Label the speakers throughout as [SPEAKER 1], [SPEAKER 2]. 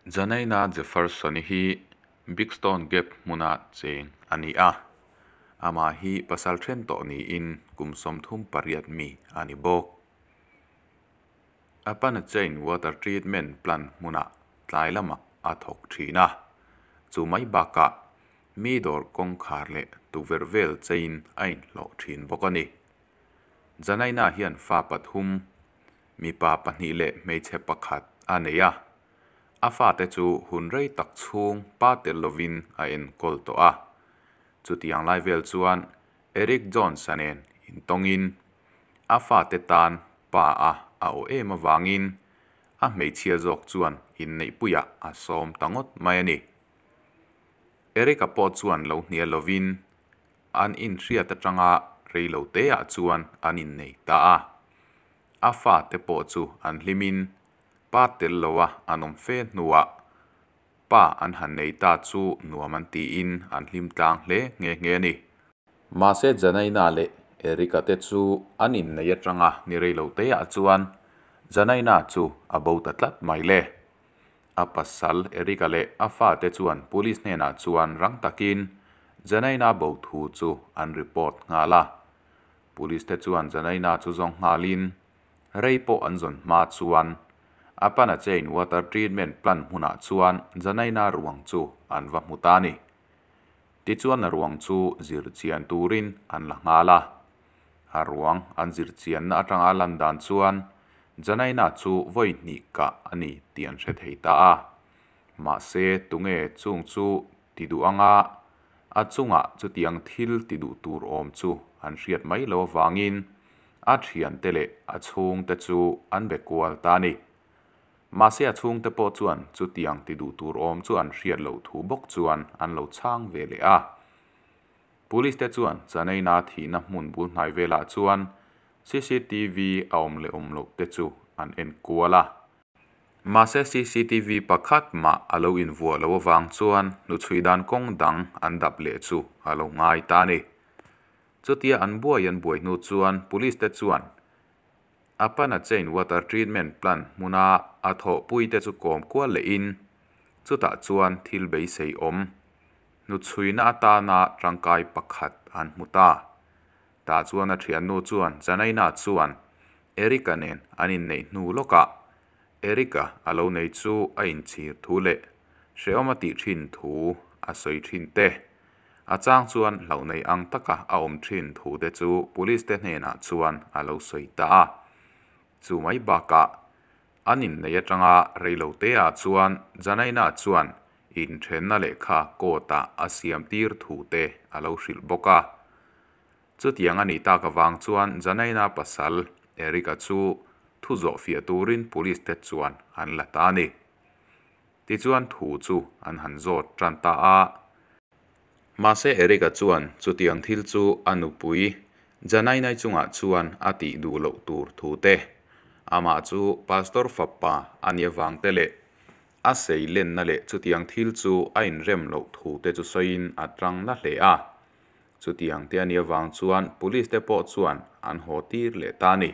[SPEAKER 1] Janaina Jefferson-i hi Big Stone Gap hmuna cheng a ni a, amah hi pasal then tawh niin kum 38 mi a ni bawk. Apanachain Water Treatment Plant hmunah tlai lamah a thawk thin a, chu mai bakah mi dawr kawngkhar leh tukverh vel cheiin a inhlawh thin bawk a ni. Janaina hian fa pathum, mipa pahnih leh hmeichhe pakhat a nei a, a fate chu hun rei tak chhung pa tel lovin a enkawl tawh a. Chutiang lai vel chuan Eric Jones-a nen intawngin a fate tan pa a a aw em avangin a hmeichhia zawk chuan inneihpuiah a sawm ta ngawt mai a ni. Eric-a pawh chuan lo hnial lovin an inhriat atanga rei lo teah chuan an innei ta a. A fate pawh chu an hlimin pa tel loa an awm fe hnuah pa an han nei ta chu nuam an tiin an hlim tlang hle nghe nghe a ni. Mahse Janaina leh Eric-a te chu an innei atanga ni rei lo teah chuan Janaina chu a bo ta tlat mai le. A pasal Eric-a leh a fate chuan police hnenah chuan rang takin Janaina bo thu chu an report nghal a. Police te chuan Janaina chu zawng nghalin rei pawh an zawn hma chuan Apanachain Water Treatment Plant hmunah chuan Janaina ruang chu an va hmu ta a ni. Tichuan a ruang chu zir chian turin an la nghal a. A ruang an zir chianna atanga a lan dan chuan Janaina chu vawi hnih kah a ni tih an hre thei ta a. Mahse tunge chung chu ti duh anga a chungah chutiang thil ti duh tur awm chu an hriat mai lo avangin a thiante leh a chhungte chu an be kual ta a ni. Mahse a chhungte pawh chuan chutiang ti duh tur awm chu an hriat loh thu bawk chuan an lo chhang ve leh a. Police te chuan Chanaina thihna hmun bul hnai velah chuan cctv a awm leh awm loh te chu an en kual a. Mahse cctv pakhat mah a lo invuah loh avang chuan hnuchhui dan kawng dang an dap leh chu a lo ngai ta a ni. Chutia an buai an buai hnu chuan police te chuan Apanachain Water Treatment Plant hmuna a thawhpuite chu kawm kual lehin chutah chuan thil beisei awm hnuchhuina atana tangkai pakhat an hmu ta. Tah chuan a thiannu chuan Janaina chuan Eric-a nen an inneih hnu lawkah Eric-a a lo nei chu a inchhir thu leh hrehawm a tih thin thu a sawi thin te. A chang chuan hlauh nei ang taka a awm thin thu te chu police te hnenah chuan a lo sawi ta a. Chu mai bakah an inneih atanga reiloteah chuan Janaina chuan inthenna lehkha court-ah a siam tir thu te a lo hrilh bawk a. Chutiang a nih tak avang chuan Janaina pasal Eric-a chu thu zawh fiah turin police te chuan an la ta a ni. Tichuan thu chu an han zawt tan ta a. Mahse Eric-a chuan chutiang thil chu a nupui Janainai chungah chuan a tih duh loh tur thu te, amah chu pastor fapa a nih avang te leh a sei lenna leh chutiang thil chu a inrem loh thu te chu sawiin a tang na hle a. Chutiang te a nih avang chuan police te pawh chuan an haw tir leh ta a ni.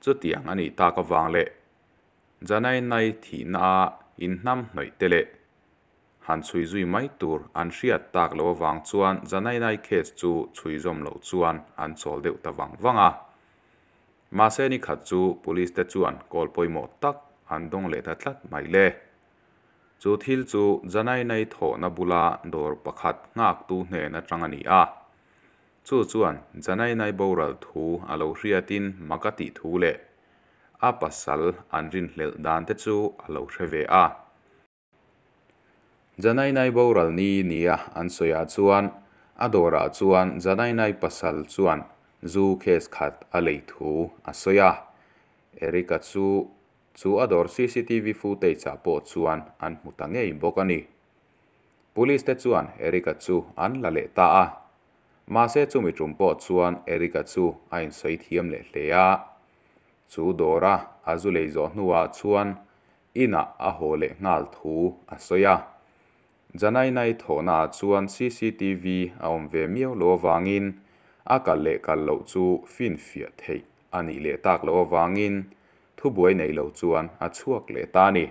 [SPEAKER 1] Chutiang a nih tak avang leh Janainai thihna a inhnam hnawih te leh han chhui zui mai tur an hriat tak loh avang chuan Janainai case chu chhui zawm loh chuan an chawl deuh ta vang vang a. Mahse ni khat chu police te chuan kawl pawimawh tak an dawng leh ta tlat mai le. Chu thil chu Janainai thawhna bula dawr pakhat nghaktu hnen atang a ni a. Chu chuan Janainai boral thu a lo hriatin mak a tih thu leh a pasal an rinhlelh dan te chu a lo hre ve a. Janainai boral ni nia an sawiah chuan a dawrah chuan Janainai pasal chuan zu case khat a lei thu a sawi a. Eric-a chu chu a dawr cctv footage-ah pawh chuan an hmu ta ngei bawk a ni. Police te chuan Eric-a chu an la leh ta a. Mahse chumi tum pawh chuan Eric-a chu a insawi thiam leh hle a. Chu dawra a zu lei zawh hnuah chuan inah a haw leh nghal thu a sawi a. Janainai thawhnaah chuan cctv a awm ve miau lo avangin a kal leh kal loh chu finfiah theih a nih leh tak loh avangin thubuai nei lo chuan a chhuak leh ta a ni.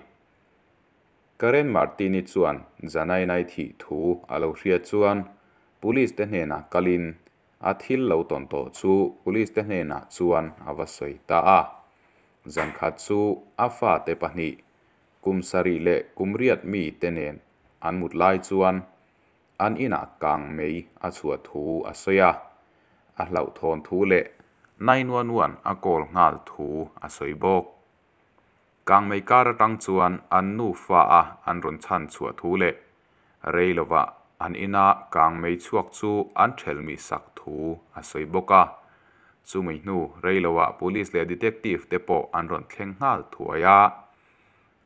[SPEAKER 1] Karen Martin-i chuan Janaina-i thih thu a lo hriat chuan Police te hnenah kalin a thil lo tawn tawh chu Police te hnenah chuan a va sawi ta a. Zan khat chu a fate pahnih, kum sarih leh kum riat mi te nen an mut lai chuan an inah kang mei a chhuah thu a sawi a, a hlauhthawn thu leh 911 a call nghal thu a sawi bawk. Kangmei kar atang chuan an nufa a an rawn chhan chhuah thu leh rei lovah an ina kangmei chhuak chu an thelmih sak thu a sawi bawk a. Chumi hnu rei lovah Police leh Detective te pawh an rawn thleng nghal thuai a.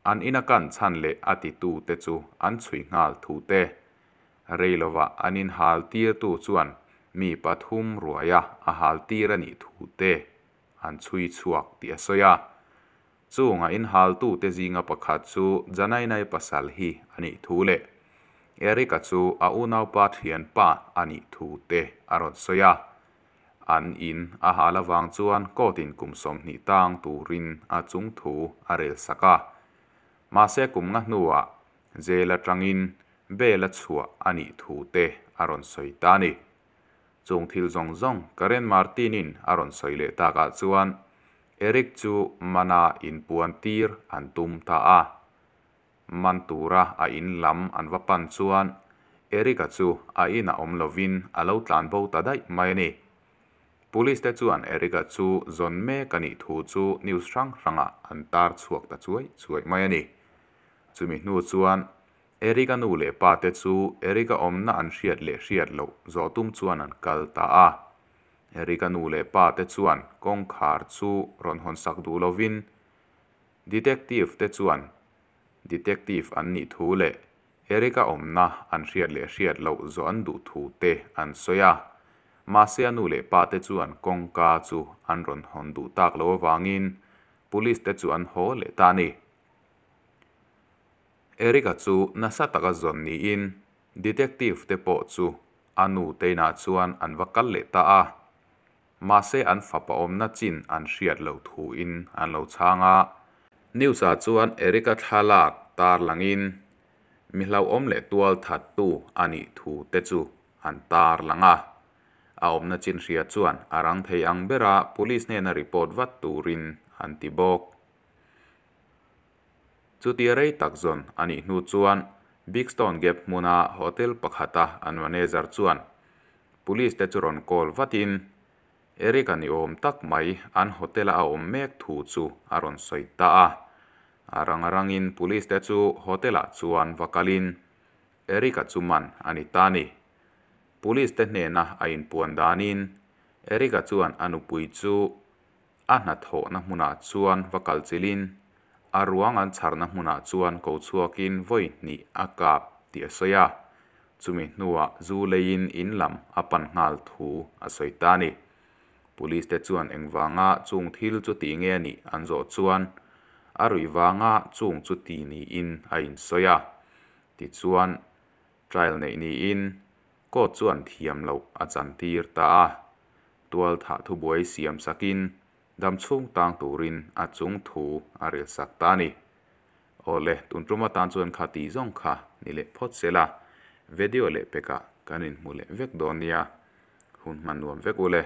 [SPEAKER 1] An ina kan chhan leh a titu te chu an chhui nghal thu te. Rei lovah an in hal tirtu chuan mi pathum ruaia a hal tir a nih thu te an chhui chhuak tih a sawi a. Chunga inhaltute zinga pakhat chu Janaina-i pasal hi a nih thu leh Eric-a chu a unaupa thianpa a nih thu te a rawn sawi a. An in a hal avang chuan court-in kum 20 tang turin a chung thu a rel sak a. Mahse kum nga hnuah jail atangin bail a chhuah a nih thu te a rawn sawi ta a ni. Chung thil zawng zawng Karen Martin-in a rawn sawi leh takah chuan Eric chu mana inpuan tir an tum ta a. Man tura a in lam an va pan chuan Eric-a chu a inah awm lovin a lo tlan bo ta daih mai a ni. Police te chuan Eric-a chu zawn mek a nih thu chu news hrang hrangah an tar chhuak ta chuai chuai mai a ni. Chumi hnu chuan Eric-a nu leh pa te chu Eric-a awmna an hriat leh hriat loh zawh tum chuan an kal ta a. Eric-a nu leh pa te chuan kawngkhar chu rawn hawn sak duh lovin Detective te chuan Detective an nih thu leh Eric-a awmna an hriat leh hriat loh zawh an duh thu te an sawi a. Mahse a nu leh pa te chuan kawngka chu an rawn hawn duh tak loh avangin Police te chu an haw leh ta a ni. Eric-a chu nasa taka zawn niin Detective te pawh chu a nu te inah chuan an va kal leh ta a. Mahse an fapa awmna chin an hriat loh thuin an lo chhang a. News-ah chuan Eric-a thlalak tar langin mi hlauhawm leh tual thattu a nih thu te chu an tar lang a. A awmna chin hria chuan a rang thei ang bera Police hnena report vat turin an ti bawk. Chutia rei tak zawn a nih hnu chuan Big Stone Gap hmuna hotel pakhata an manager chuan Police te chu rawn call vatin Eric-a ni awm tak mai an hotel-a a awm mek thu chu a rawn sawi ta a. A rang a rangin Police te chu hotel-ah chuan va kalin Eric-a chu man a ni ta a ni. Police te hnena a inpuan danin Eric-a chuan a nupui chu A hnathawhna hmunah chuan va kal chilhin a ruang an chharna hmunah chuan ko chhuakin vawi hnih a kap tih a sawi a, chumi hnuah zu leiin in lam a pan nghal thu a sawi ta a ni. Police te chuan engvanga chung thil chu ti nge a nih an zawh chuan a ruih vanga chung chu ti niin a insawi a, tichuan trial neih niin court chuan thiam loh a chantir ta a. Tual thah thubuai siam sakin dam chhung tang turin a chung thu a rel sak ta a ni. Awle, tun tum atan chuan kha tih zawng kha ni leh phawt se la, video leh pekah kan inhmu leh vek dawn nia. Hun hman nuam vek ule.